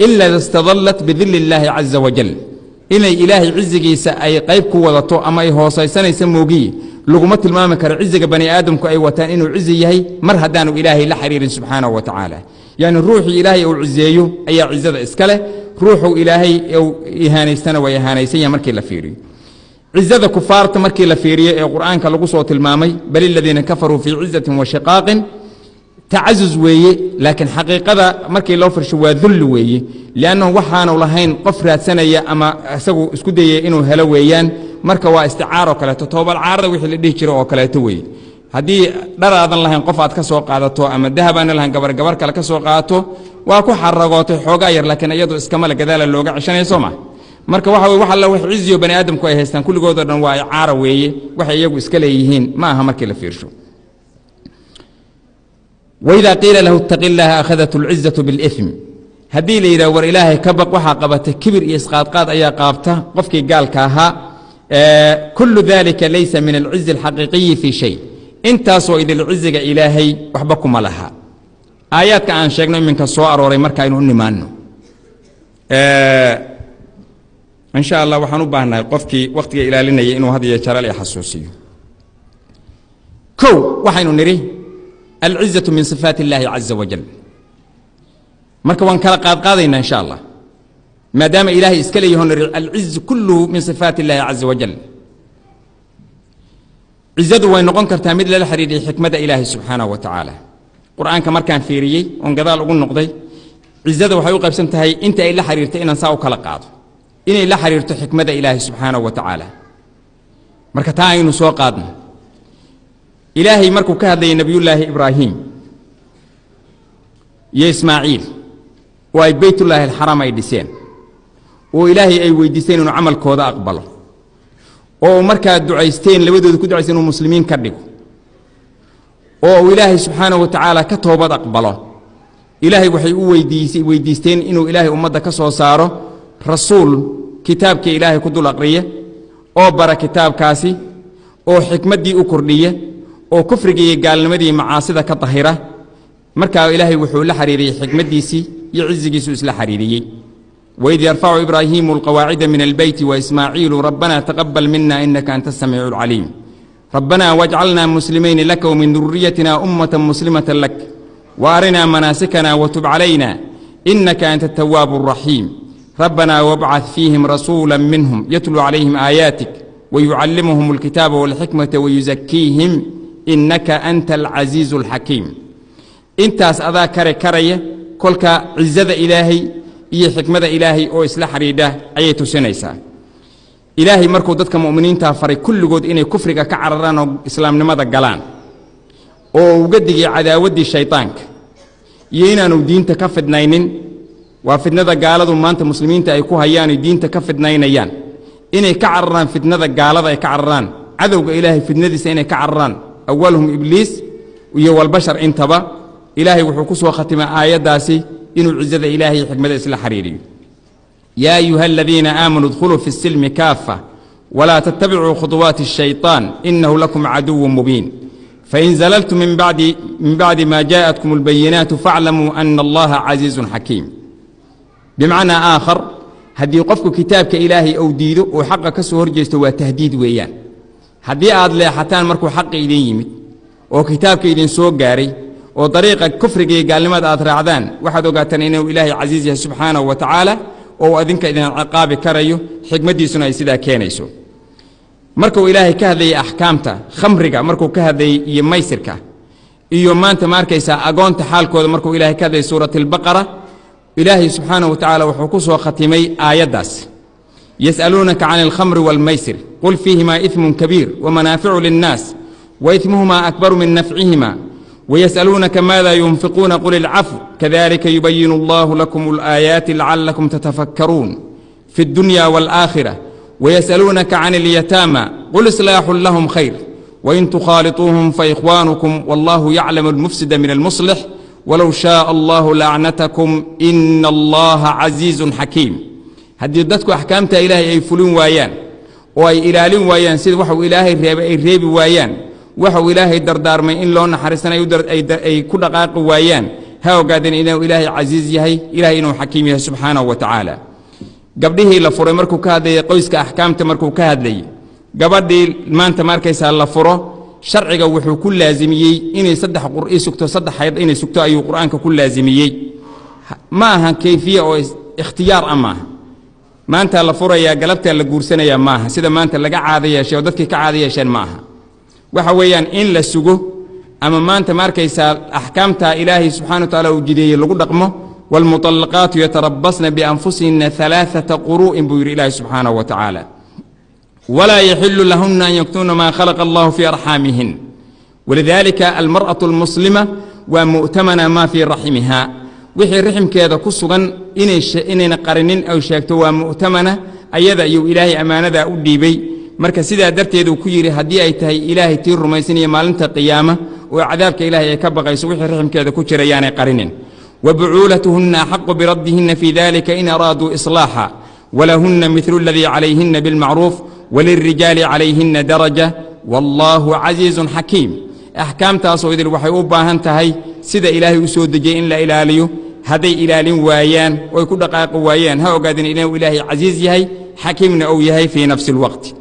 ila istadallat bidil اllaahi caza wajal, inay Ilaahay cizigiisa ay qayb ku wadato ama ay hoosaysanaysa moogiye. Laguma tilmaami karo ciziga bani aadamku ay wataan inuu cizi yahay mar haddaanu Ilaahay la xiriirin subxaanahu wa tacaala. Yacni ruuxii Ilaahay uu cizeeyo ayaa cizada iska leh, ruuxuu Ilaahay uu ihaanaystana waa ihaanaysan yahay. Markii la fiiriyo cizada kufaarta, markii la fiiriyo ee Qur'aanka lagu soo tilmaamay, bal aladiina kafaruu fii cizatin wa shiqaaqin, tacasuz weeye, laakiin xaqiiqada markii loo firsho waa dulli weeye, liannahu waxaanu lahayn qof raadsanaya ama isagu isku dayaya inuu helo weeyaan. Marka waa isticaaroo kaleeto, toobal caarada wixii la dhihi jiro oo kaleeto weeye. Haddii dhar aadan lahayn qof aad ka soo qaadato, ama dahab aana lahayn gabar gabar kale ka soo qaadato, waa ku xaragootay xoogaa yar, laakiin iyadu iskamale, gadaala looga ceshanaya, soo ma? Marka waxa weye, wax alla wax ciziyo bani aadamku ay haystaan kulligoodoo dhan waa icaara weeye, waxay iyagu iska leeyihiin ma aha markii la fiirsho. Waidaa qiila lahu itaqi illaaha akhadat alcizatu biاlإثm. Haddii la yidhaha war Ilaahay ka baq, waxaa qabata kibir iyo isqaadqaad ayaa qaabta qofkii gaalka ahaa. Kullu dalika laysa min alcizi alxaqiiqiyi fii shay, intaasoo idil ciziga Ilaahay waxba kuma laha. Aayaadka aan sheegno iminka soo arooray markaaynu u nimaano insha Allah, waxaan u baahnahay qofkii wakhtiga ilaalinaya inuu had iyo jeer i xasuusiyo. Kow, waxaynu nidhi alcizatu min sifaat اllahi caza wajal. Marka waan kala qaadqaadaynaa insha Allah, maadaama Ilaahay iska leeyaho nidhi alcizu kulluhu min sifaat اllahi caza wajal. Cizadu way noqon kartaa mid lala xidhiidhiyay xikmadda Ilaahay subxaanahu wa tacaala. Qur'aanka markaan fiiriyey oon gadaal ugu noqday, cizada waxay u qaybsan tahay inta ay la xiriirtay inaan saa u kala qaado, inay la xiriirto xikmadda Ilaahay subxaanahu wa tacaala. Marka taa aynu soo qaadno. Ilaahay markuu ka hadlayay Nebiyullaahi Ibraahim iyo Ismaaciil oo ay Beytullaahi alxaraam ay dhiseen, oo Ilaahay ay weydiisteen inuu camalkooda aqbalo, oo markaa ducaysteen, labadooda ku ducaysteen inuu muslimiin ka dhigo, oo uu Ilaahay subxaanahu wa tacaala ka toobad aqbalo, Ilaahay waxay u weydiisteen inuu Ilaahay ummadda ka soo saaro rasuul kitaabkii Ilaahay ku dul aqriya, oo bara kitaabkaasi, oo xikmaddii u kordhiya, oo kufriga iyo gaalnimadii macaasida ka dahira. Markaa Ilaahay wuxuu la xiriiriyey xikmaddiisii iyo cizigiisuu isla xiriiriyey. Waid yarfacu Ibraahiimu alqawaacida min albeyti waismaaciilu rabbana taqabal mina inaka anta asamiicu alcaliim, rabbana wajcalna muslimayni laka wamin dururiyatina ummata muslimata lak waarinaa manaasikana watub calayna inaka anta atawaabu alraxiim, rabbana wabcaث fiihim rasuula minhum yatluu calayhim aayaatik wayucallimuhum alkitaaba walxikmata wayuzakiihim inaka anta alcasiizu alxakiim. Intaas adaa kare karaya. Kolka cizada Ilaahay iyo xikmada Ilaahay oo isla xidhiidha ayay tusinaysaa. Ilaahay markuu dadka mu'miniintaa faray kulligood inay kufriga ka cararaan oo islaamnimada galaan, Oo uga digay cadaawaddii shaydaanka iyo inaanu diinta ka fidnaynin. Waa fitnada gaaladu maanta muslimiinta ay ku hayaan, ay diinta ka fidnaynayaan, inay ka cararaan fitnada gaalada, ay ka cararaan cadowga Ilaahay fitnadiisa, inay ka cararaan, awaluhum Ibliis iyo walbashar intaba. Ilaahay wuxuu ku soo khatimay aayaddaasi inuu cizada Ilaahay iyo xikmada isla xiriiriyo. يا أيها الذين آمنوا ادخلوا في السلم كافة ولا تتبعوا خطوات الشيطان إنه لكم عدو مبين، فإن زللتم من بعد ما جاءتكم البينات فاعلموا أن الله عزيز حكيم. بمعنى آخر، haddii qofku kitaabka Ilaahay uu diido uu xaqa ka soo horjeesto, waa tahdiid weeyaan. Haddii aad leexataan markuu xaqi idin yimid oo kitaabka idin soo gaaray oo dariiqa kufriga iyo gaalnimada aad raacdaan, waxaad ogaataan inuu Ilaahay casiiz yahay subxaanahu wa tacaala oo adinka idin ciqaabi karayo, xikmaddiisuna ay sidaa keenayso. Markuu Ilaahay ka hadlayay axkaamta khamriga, markuu ka hadlayay iyo maysirka iyo maanta ma arkaysaa agoonta xaalkooda, markuu Ilahay ka hadlayay suurat Albaqara, Ilaahay subxaanahu wa tacaala wuxuu ku soo khatimay aayaddaas: يسألونك عن الخمر والميسر قل فيهما إثم كبير ومنافع للناس وإثمهما أكبر من نفعهما ويسألونك ماذا ينفقون قل العفو كذلك يبين الله لكم الآيات لعلكم تتفكرون في الدنيا والآخرة ويسألونك عن اليتامى قل إصلاح لهم خير وإن تخالطوهم فإخوانكم والله يعلم المفسد من المصلح ولو شاء الله لأعنتكم إن الله عزيز حكيم. Haddii dadku axkaamta Ilaahay ay fulin waayaan oo ay ilaalin waayaan, sida waxuu Ilaahay reebay ay reebi waayaan, waxuu Ilaahay dardaarmay in loo naxariisana ay ku dhaqaaqi waayaan, ha ogaadeen inuu Ilaahay casiiz yahay, Ilahay inuu xakiim yahay subxaanahu wa tacaala. Gabdhihii la furay markuu ka hadlayay, qoyska axkaamta markuu ka hadlayay, gabadhii maanta ma arkaysaa la furo, sharciga wuxuu ku laasimiyey inay 3 qur'i sugto, 3 xayd inay sugto ayuu Qur'aanka ku laasimiyey. Ma aha kayfiye oo ikhtiyaar ah, maaha maanta la furayaa, galabtaa la guursanayaa, maaha sida maanta laga caado yeeshay oo dadkii ka caado yeesheen. Ma aha, waxa weeyaan in la sugo ama maanta ma arkaysaa axkaamta Ilaahay subxana wa taala uu jideeyey lagu dhaqmo. والمطلقات يتربصن بأنفسهن 3 قروء buu yidhi Ilaahay subxaanahu wa tacaala. ولا يحل لهن أن يكتمن ما خلق الله في أرحامهن، ولذلك المرأة المسلمة ومؤتمنة ما في رحمها. Wixii riximkeeda ku sugan inayna qarinin ay sheegto, waa mu'tamana ayada iyuu Ilaahay ammaanadaa u dhiibay. Marka sidaa darteeduu ku yidhi, haddii ay tahay Ilaahay tii rumaysanaya, maalinta qiyaama oo cadaabka Ilaahay ay ka baqayso, wixii riximkeeda ku jira yaanay qarinin. وبعولتهن أحق بردهن في ذلك إن أرادوا إصلاحا ولهن مثل الذي عليهن بالمعروف وللرجال عليهن درجة والله عزيز حكيم. Axkaamtaasoo idil waxay u baahan tahay sida Ilaahay u soo dejiyey in la ilaaliyo. Hadday ilaalin waayaan oy ku dhaqaaqi waayaan, ha ogaadeen inuu Ilaahay casiiz yahay, xakiimna uu yahay في نفس الوقت.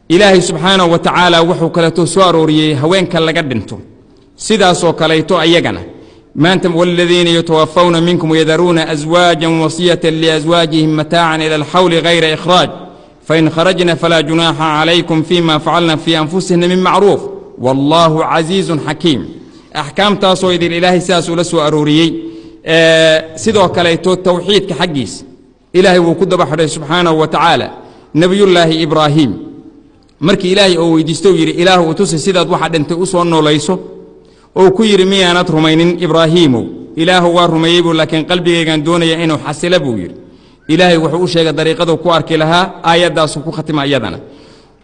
Ilaahay subxaanahu wa tacaala wuxuu kaleeto soo arooriyey haweenka laga dhinto, sidaasoo kaleeto ayagana maanta: والذين يتوفون منكم ويذرون أزواجا وصية لأزواجهم متاعا إلى الحول غير إخراج، فإن خرجن فلا جناح عليكم فيما فعلن في أنفسهن من معروف والله عزيز حكيم. Axkaamtaasoo idil Ilaahay sidaas ula soo arooriyey. Sidoo kaleeto towxiidka xaggiis Ilaahay wuu ku daba xidhay subxaanahu wa tacaala. Nebiyullaahi Ibraahim markii Ilaahay oo weydiisto uu yidhi, "Ilaahu, utusi sidaad waxa dhintay u soo noolayso," oo ku yidhi, "Miyaanad rumaynin, Ibraahiimow?" "Ilaahu, waa rumeeyey," buu, "laakiin qalbigaygaan doonaya inuu xasila," buu yidhi. Ilaahay wuxuu u sheegay dariiqaduu ku arki lahaa, aayaddaasuu ku khatima iyadana: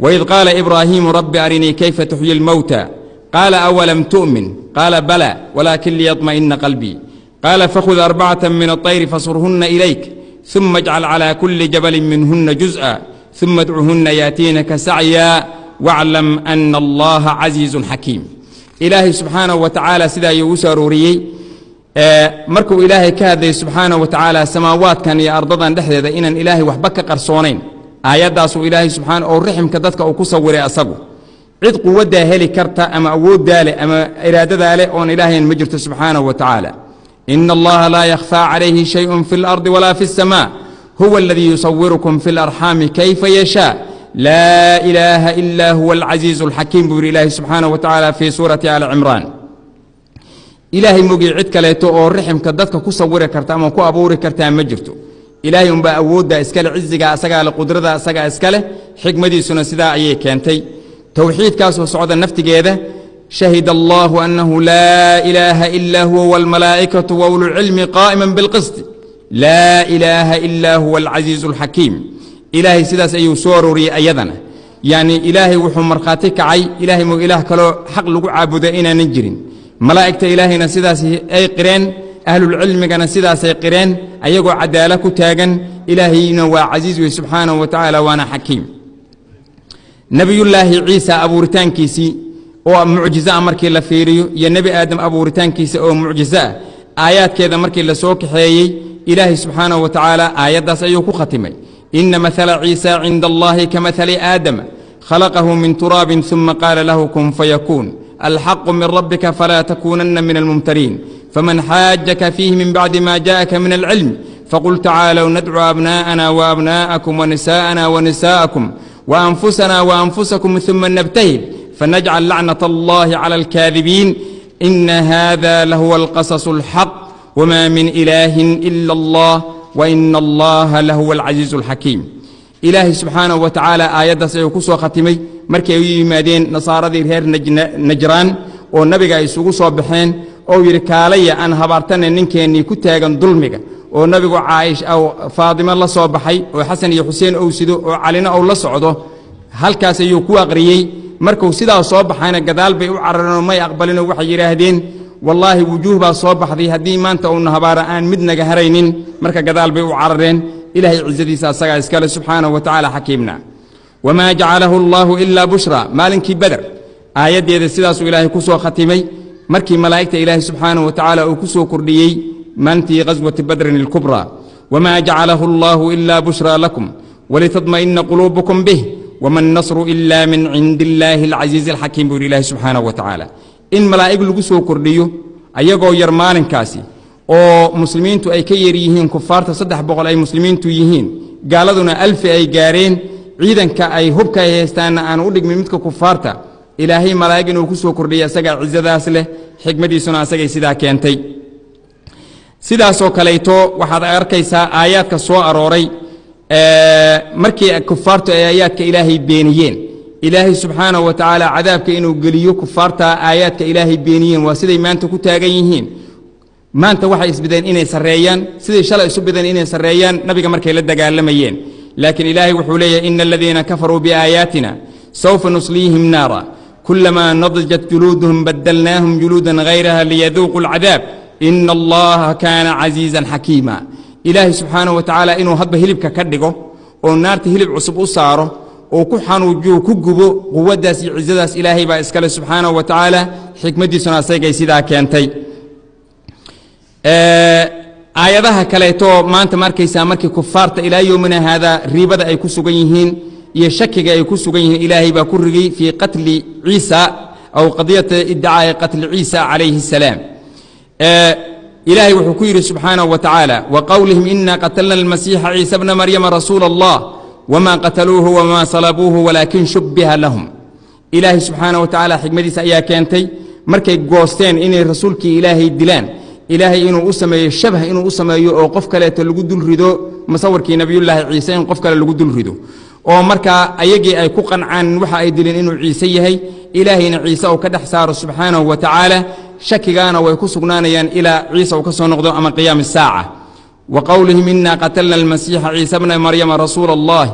وإذ قال إبراهيم رب أرني كيف تحيي الموتى قال أولم تؤمن قال بلى ولكن ليطمئن قلبي قال فخذ 4 من الطير فصرهن إليك ثم اجعل على كل جبل منهن جزءا ثم ادعهن يأتينك سعيا واعلم أن الله عزيز حكيم. Ilaahay subxaanahu wa tacaala sidaa ayuu u soo arooriyey. Markuu Ilaahay ka hadlayay subxaanahu wa tacaala samaawaadkan iyo ardadan dhexdeeda inaan Ilaahay waxba ka qarsoonayn, aayaddaasuu Ilaahay subxaana oo riximka dadka uu ku sawiray asagu, cid quwaddaa heli karta ama awooddaa leh ama iraadadaa leh oon Ilaahayn ma jirto subxaanahu wa tacaala. إن الله لا يخفى عليه شيء في الأرض ولا في السماء هو الذي يصوركم في الأرحام كيف يشاء لا إله إلا هو العزيز الحكيم buu yidhi Ilaahi subxaanahu wa tacaala في سورة آل عمران. Ilaahay mogii cid kaleeto oo riximka dadka ku sawiri karta ama ku abuuri kartaa ma jirto. Ilaahay unbaa awoodda iskale, ciziga asagaa leh, qudrada asagaa iska leh, xikmadiisuna sidaa ayay keentay. Towxiidkaasoo socda naftigeeda. Shahida Allahu annahu laa ilaaha ilaa huwa wاlmalaa'ikatu waululcilmi qaa'ima bilqisط, laa ilaaha ilaa huwa alcasiizu alxakiim. Ilaahay sidaas ayuu soo arooriyey ayadana. Yacni Ilaahay wuxuu markhaati kacay Ilaahay muu ilaah kaloo xaq lagu caabuda inaanan jirin. Malaa'igta Ilaahayna sidaas ay qireen, ahlulcilmigana sidaasay qireen, ayagoo cadaalo ku taagan. Ilaahayna waa casiiz wey subxaanahu wa tacaala, waana xakiim. Nebiyullaahi Ciisa abuuritaankiisii oo mucjizo ah markii la fiiriyo, iyo Nebi Aadam abuuritaankiisa oo mucjizo ah, aayaadkeeda markii la soo kaxeeyey, Ilaahay subxaanahu wa tacaala aayaddaas ayuu ku khatimay: ina mahala Ciisa cinda Allahi ka mahali Aadama, khalaqahu min turaabin ثuma qaala lahu kun fayakuun. Alxaqu min rabbika falaa takuunanna min almumtariin. Faman xaajaka fiihi min bacdi ma jaءaka min alcilm faqul tacaalow nadcu abnaa'ana waabnaa'akum wanisaa'ana wanisaa'akum waanfusana waanfusakum ثuma nabtahil fanajcal lacnaة allahi clى alkaadibiin. Ina hada lahuwa alqasaص alxaq wma min ilaahin ila allah waina Allaha lahuwa alcasiizu alxakiim. Ilaahay subxaanahu wa tacaala aayaddaas ayuu ku soo khatimay markii ay u yimaadeen nasaaradii reer Najraan oo nabiga ay isugu soo baxeen oo yidhi: kaalaya aan habaartana ninkeennii ku taagan dulmiga. Oo nabigu Caaish Faadimo la soo baxay oo Xasan iyo Xuseen ou sido oo Calina ou la socdo, halkaas ayuu ku aqriyey. Markuu sidaa soo baxayna gadaal bay u carareen oo may aqbalinoo waxay yidhaahdeen: wallaahi wujuuh baa soo baxday, haddii maanta uuna habaara aan mid naga haraynin. Marka gadaal bay u carareen. Ilahay cizadiisa asagaa iskale subxaanahu wa tacaala, xakiimna. Wamaa jacalahu Allaahu ilaa bushra. Maalinkii Beder aayaddeeda sidaasuu Ilaahay ku soo khatimay markii malaa'igta Ilaahay subxaanahu wa tacaala uu ku soo kordhiyey maalintii ghaswati Badrin ilkubraa. Wamaa jacalahu Allaahu ilaa bushraa lakum walitadma'ina quluubukum bih, wama annasru ila min cindi illaahi alcasiizi alxakiim, buu yidhi Ilahi subxaanahu wa tacaala. In malaa'ig lagu soo kordhiyo ayagoo yar maalinkaasi oo muslimiintu ay ka yar yihiin kufaarta, 300 ay muslimiintu yihiin, gaaladuna 1000 ay gaareen, ciidanka ay hubka ay haystaanna aan u dhigmin midka kufaarta, Ilaahay malaa'ig inuu ku soo kordhiyay asagaa cizadaas leh, xikmadiisuna asagay sidaa keentay. Sidaasoo kaleeto waxaad arkaysaa aayaadka soo arooray markii kufaartu ay aayaadka Ilaahay beeniyeen, Ilaahay subxaanahu wa tacaala cadaabka inuu geliyo kufaarta aayaadka Ilaahay beeniyeen. Waa siday maanta ku taagan yihiin. Maanta waxay isbideen inay sarreeyaan siday shalay isu bideen inay sarreeyaan nabiga markay la dagaalamayeen. Laakiin Ilaahay wuxuu leeyahay: ina aladiina kafaruu biaayaatina sawfa nusliihim naara kulamaa nadijat juluuduhum badalnaahum juluudan hayraha liyaduuquu alcadaab, ina Allaha kaana casiizan xakiima. Ilaahay subxaanahu wa tacaala inuu hadba hilibka ka dhigo oo naarta hilib cusub u saaro oo ku xanuujiyo, ku gubo, quwaddaas iyo cizadaas Ilaahay baa iskale subxaanahu wa tacaala, xikmaddiisuna asagay sidaa keentay. Aayadaha kaleeto maanta ma arkaysaa markii kufaarta ilaa yowmina haadaa riibada ay ku sugan yihiin iyo shakiga ay ku sugan yihiin, Ilaahay baa ku rigay fii qatli Ciisa aw qadiyata iddicaai qatli Ciisa calayhi asalaam. Ilaahay wuxuu ku yidhi subxaanahu wa tacaala: wa qowlihim ina qatalna almasiixa Ciisa bna Maryama rasuula Allah wma qataluuhu wma salabuuhu walaakin shubbiha lahum. Ilaahay subxaanaه wa tacaala xikmadiisa ayaa keentay markay goosteen inay rasuulkii Ilaahay dilaan, Ilaahay inuu u sameeyo shabah, inuu u sameeyo oo qof kaleeto lagu dul rido masawirkii Nebiyullaahi Ciise, in qof kale lagu dul rido oo markaa ayagii ay ku qancaan waxa ay dileen inuu Ciise yahay, Ilaahayna Ciise uu ka dhex saaro subxaanahu wa tacaala. Shakigaana way ku sugnaanayaan ilaa Ciise uu ka soo noqdo ama qiyaam saaca. Wa qowlihim ina qatalna almasiixa Ciisa bna Maryama rasuula allah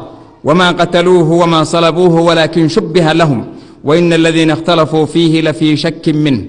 wma qataluuhu wma salabuuhu walaakin shubbiha lahum, waina aladiina اkhtalafuu fiihi lafii shakin minh,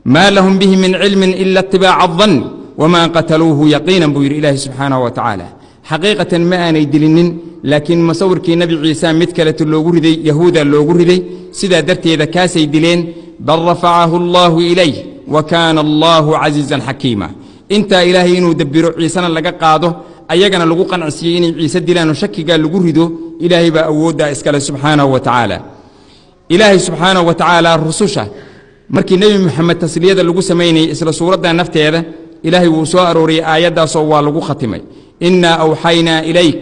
ma lahum bihi min cilmin ila itibaaca الdan wma qataluuhu yaqiinan, buu yidhi Ilaahi subxaanaه wa tacaala. Xaqiiqatan ma aanay dilinin, laakiin masawirkii Nebi Ciise mid kaleto loogu riday, yahuuda loogu riday, sidaa darteeda kaasay dileen. Bal rafacahu allahu ilayh wa kaana allahu casiizan xakiima. Intaa Ilaahay inuu dabiro, Ciisena laga qaado, ayagana lagu qancisiiyey inay Ciise dilaan oo shakigaa lagu rido, Ilaahay baa awooddaa iskale subxaanahu wa tacaala. Ilaahay subxaanahu wa tacaala rususha markii Nebi Moxamed tasliyada lagu samaynayay, isla suuradda nafteeda Ilaahay wuu soo arooriyey aayaddaasoo waa lagu khatimay: innaa awxaynaa ilayk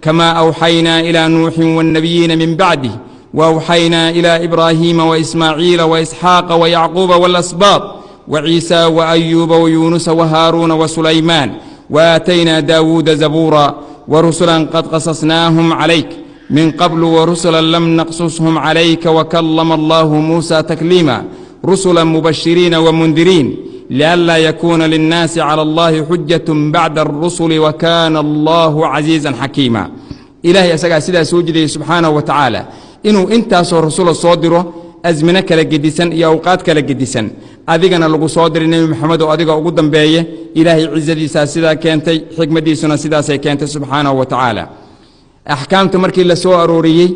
kamaa awxaynaa ilaa Nuuxin waannabiyiina min bacdih waawxaynaa ilaa Ibraahiima waismaaciila waisxaaqa wayacquuba waalasbaad waciisa waayuuba wayuunusa wahaaruuna wasulaymaan waaataynaa Daawuuda zabuura warusulan qad qasasnaahum calayk min qablu warusulan lam naqsushum calayka wakallama Allahu Muusa takliima. Rusula mubashiriina wamundiriin lianlaa yakuuna linnaasi cala Allahi xujatun bacda alrusuli wa kaana Allahu casiizan xakiima. Ilaahay asagaa sidaa soo jidayay subxaanahu wa tacaala inuu intaasoo rasula soo diro, asmino kala gedisan iyo awqaad kala gedisan, adigana lagu soo diray, Nebi Moxamed oo adiga ugu dambeeye. Ilaahay cizadiisaa sidaa keentay, xikmaddiisuna sidaasay keentay subxaanahu wa tacaala. Axkaamta markii la soo arooriyey,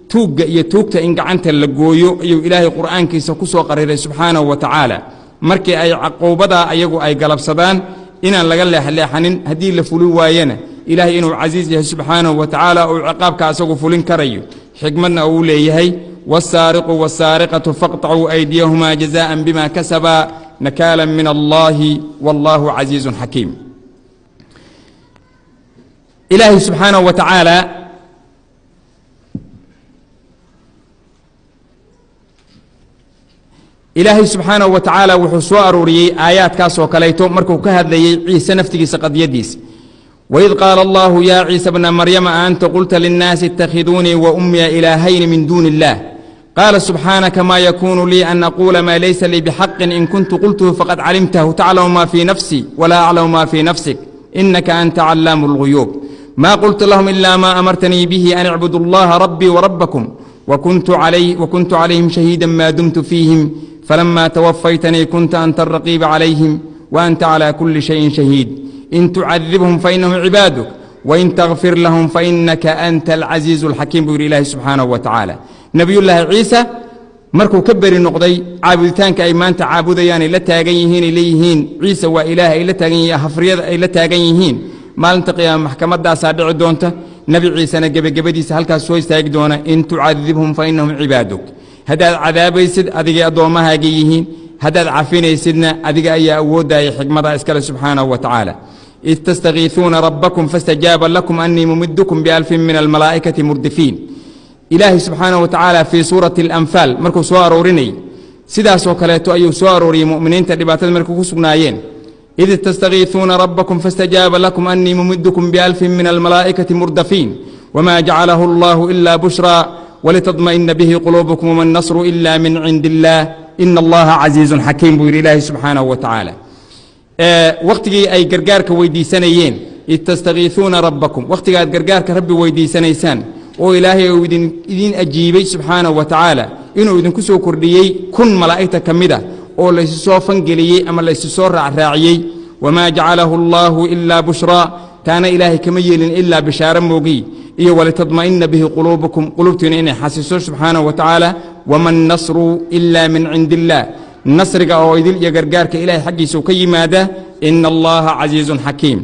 tuugga iyo tuugta in gacanta la gooyo ayuu Ilaahay qur'aankiisa ku soo qariray subxaanahu wa tacaala. Markii ay caquubadaa ayagu ay galabsadaan, inaan laga leexleexanin. Haddii la fulin waayena, Ilaahay inuu casiiz yahay subxaanahu wa tacaala, uu ciqaabka asagu fulin karayo, xikmadna uu leeyahay. والسارق والسارقة فاقطعوا أيديهما جزاء بما كسبا نكالا من الله والله عزيز حكيم. إلهي سبحانه وتعالى Ilaahay subxaanahu wa tacaala wuxuu soo arooriyey aayaadkaasoo kaleeto markuu ka hadlayey Ciise naftigiisa qadiyadiisa. وإذ قال الله يا عيسى ابن مريم أأنت قلت للناس اتخذوني وأمي إلهين من دون الله قال سبحانك ما يكون لي أن أقول ما ليس لي بحق إن كنت قلته فقد علمته تعلم ما في نفسي ولا أعلم ما في نفسك إنك أنت علام الغيوب ما قلت لهم إلا ما أمرتني به أن اعبدوا الله ربي وربكم وكنت عليهم شهيدا ما دمت فيهم فلما توفيتني كنت أنت الرقيب عليهم وأنت على كل شيء شهيد إن تعذبهم فإنهم عبادك وإن تغفر لهم فإنك أنت العزيز الحكيم. Buu yidhi Ilaahi subxaanahu wa tacaala. Nebiyullaahi Ciise markuu ka beri noqday caabuditaanka ay maanta caabudayaan, ay la taagan yihiin, ay leeyihiin Ciise waa Ilaah, ay la taagan yihiin, hafriyada ay la taagan yihiin, maalinta qiyaama maxkamadaasaa dhici doonta. Nebi Ciisena gebagabadiisa halkaas soo istaagi doona. إن تعذبهم فإنهم عبادك, haddaad cadaabaysid adigay addoommahaaga yihiin, haddaad cafinaysidna adiga ayaa awooddaaya xikmada iskale subxaanahu wa tacaala. إذ تستغيثون ربكم فاستجاب لكم أني ممدكم بألف من الملائكة مردفين. Ilaahay subxaanahu wa tacaala fii suurati Alanfaal markuu soo aroorinayay, sidaasoo kaleeto ayuu soo arooriyey mu'miniinta dhibaatada markay ku sugnaayeen. إذ تستغيثون ربكم فاستجاب لكم أني ممدكم بألف من الملائكة مردفين وما جعله الله إلا بشرى ولتطمئن به قلوبكم وما النصر إلا من عند الله إن الله عزيز حكيم, buu yidhi Ilaahay subxaanahu wa tacaala. Wakhtigii ay gargaarka weydiisanayeen, إذ تستغيثون ربكم, wakhtiga aad gargaarka Rabbi weydiisanaysaan oo Ilaahay uu idin ajiibay subxaanahu wa tacaala inuu idinku soo kordhiyey 1000 malaa'igta ka mid a oo laysu soo fangeliyey ama laysu soo raacraaciyey. وما جعله الله إلا بشرى, taana Ilaahay kama yeelin ilaa bishaaro moogiy, iyo ولتطمئن به قلوبكم, qulubtiina inay xasiso subxaanahu wa tacaala. وما النصر إلا من عند الله, nasriga oo idil iyo gargaarka Ilahay xaggiisa ka yimaada. إن الله عزيز حكيم.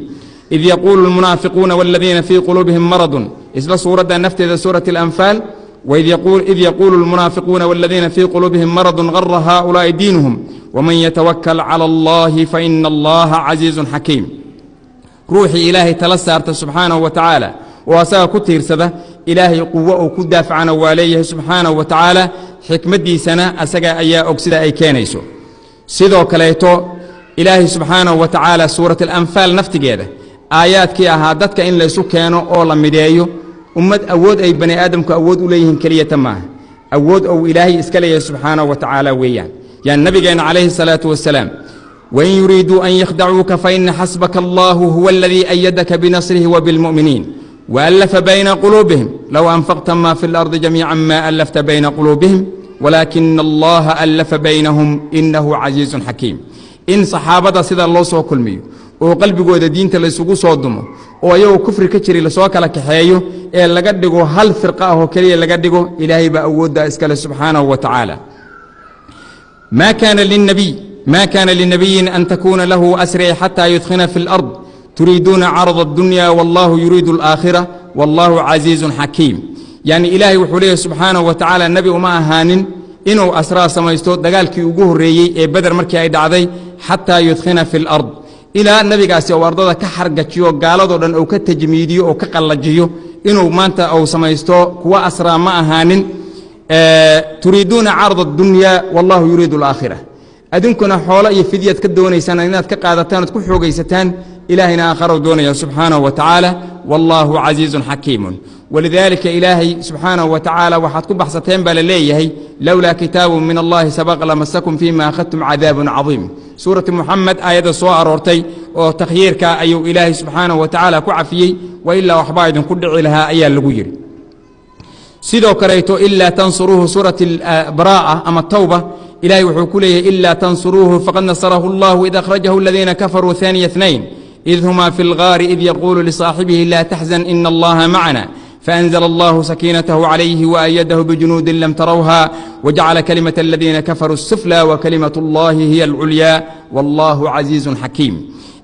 إذ يقول المنافقون والذين في قلوبهم مرض, isla suuradda nafteeda, suurati Alanfaal, وإذ يقول إذ يقول المنافقون والذين في قلوبهم مرض غر هؤلاء دينهم ومن يتوكل على الله فإن الله عزيز حكيم. Ruuxii Ilaahay tala saarta subxaanahu wa tacaala oo asaga ku tiirsada, Ilaahay quwo uu ku daafacana waa leeyahay subxaanahu wa tacaala. Xikmaddiisana asaga ayaa og sida ay keenayso. Sidoo kaleeto Ilaahay subxaanahu wa tacaala suurat Alanfaal naftigeeda aayaadkii ahaa dadka in laysu keeno oo la mideeyo ummad, awood ay bani aadamku awood u leeyihiin keliyata maaha, awood ou Ilaahay iska leeyahay subxaanahu wa tacaala weeyaan. Yani nabigeenna calayhi salaatu wasalaam, وإن يريدوا أن يخدعوك فإن حسبك الله هو الذي أيدك بنصره وبالمؤمنين وألف بين قلوبهم لو أنفقت ما في الأرض جميعا ما ألفت بين قلوبهم ولكن الله ألف بينهم إنه عزيز حكيم. In saxaabada sida loo soo kulmiyo oo qalbigooda diinta laysugu soo dumo oo ayagoo kufri ka jiray lasoo kala kaxeeyo ee laga dhigo hal firqa ah oo keliya laga dhigo, Ilaahay baa awooddaa iskale subxaanahu wa tacaala. ما كان للنبي ما كان لنبي أن تكون له أسرى حتى يثخن في الأرض تريدون عرض الدنيا والله يريد الآخرة والله عزيز حكيم. Yani Ilaahay wuxuu leeyahy subxaanahu wa tacaala, nebi uma ahaanin inuu asraa samaysto dagaalkii ugu horreeyey ee Beder markii ay dhacday, حتى يثخن في الأرض, ilaa nebigaasi uu ardada ka xargajiyo, gaaladoo dhan uu ka tajmiidiyo oo ka qallajiyo, inuu maanta uu samaysto kuwa asraa ma ahaanin. تريدون عرض الدنيا والله يريد الآخرة, adinkuna xoolo iyo fidyaad ka doonaysaan inaad ka qaadataan ood ku xoogaysataan, Ilaahayna aakharow doonaya subxaanahu wa tacaala. والله عزيز حكيم. Walidaalika Ilaahay subxaanahu wa tacaala waxaad ku baxsateen baa la leeyahay, lowlaa kitaabun min Allahi sabaqa lamasakum fiima akhadtum cadaabun cadiim. Suurati Muxamed aayadda soo aroortay oo takhyiirka ayuu Ilaahay subxaanahu wa tacaala ku cafiyey, wa ilaa waxbaa idinku dhici lahaa ayaa lagu yidhi. Sidoo kaleeto ilaa tansuruuhu, suurati Baraa'a ama Tawba, Ilahay wuxuu ku leeyahay: ilaa tansuruuhu faqad nasarahu اllahu id akhrajahu aladiina kafaruu ثaaniya اثnayn id huma fi اlgaari id yaquulu lisaaxibihi laa taxzan ina allaha macna faأnzla allahu sakiinatahu calayhi waأyadahu bijunuudin lam tarawha wajacala kalimaة aladiina kafaruu الsuflى wakalimaة اllahi hiya alculyaa wallahu casiizu xakiim.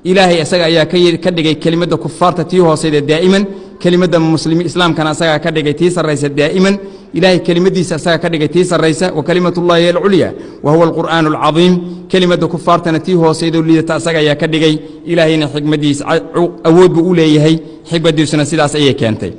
Ilaahay isaga ayaa ka dhigay kelimadda kufaarta tii hoosayda daa'iman, kelimadda muslimi islaamkana asagaa ka dhigay tii sarraysa daa'iman. Ilaahay kelimadiisa asagaa ka dhigay tii sarraysa, wa kalimatu llahi hiya alculya wa huwa alqur'aanu alcadiim. Kelimadda kufaartana tii hoosaydoo liidata asaga ayaa ka dhigay. Ilaahayna xikmaddiisa awood buu u leeyahay, xikmaddiisuna sidaas ayay keentay.